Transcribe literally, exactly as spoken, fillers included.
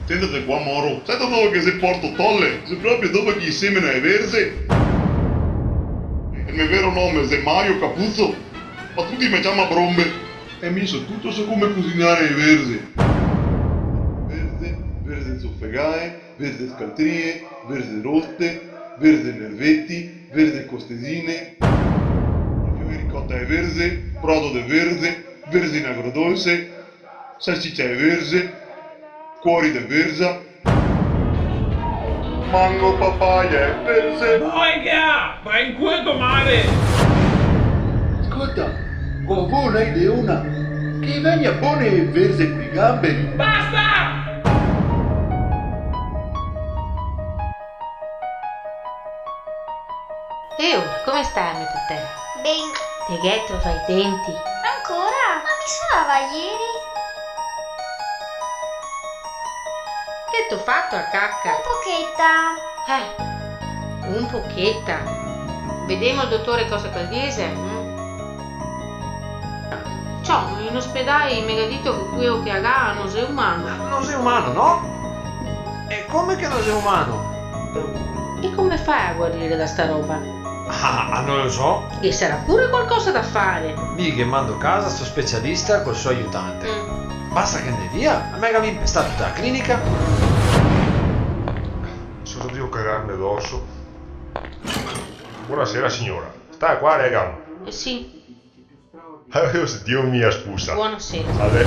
Sentete qua, moro. Sento dove che xe Porto Tolle? Xe proprio dove che i semena e verze. El me vero nome xe Mario Capuzzo, ma tuti me ciama Brombe. E mi so tuto so come cusinare e verze. Verze, verze zofegae, verze scaltrie, verze roste, verze nerveti, verze costesine, fiori ricota e verze, brodo de verze, verze in agrodolce, salsicia e verze, cuori de verza, mango, papaia e verze. Boega! Va in culo to mare! Scolta, go avuo na ideona, che vegna bone e verze coi gamberi. Basta! Ehi, come stai, me putela? Ben. Te gheto lavà i denti? Ancora? Ma mi so lavà ieri. Che t'ho fato a caca? Un pocheta. Eh, un pocheta. Vedemo el dotore cosa che el dixe, mm? Ciò, in ospedale i me ga dito che queo che a ga no xe umano. No xe umano, no? E come che no xe umano? E come fa a guarire da sta roba? Ah, ah, no lo so. E sarà pure qualcosa da fare. Mi ghe mando casa sto specialista col so aiutante. Mm. Basta che 'ndè via, a me ga inpestà tuta la clinica. So drio cagarme doso. Buonasera, signora. Sta qua, rega. Eh sì. Avevo sentìo mia spusa. Buonasera. Vabbè.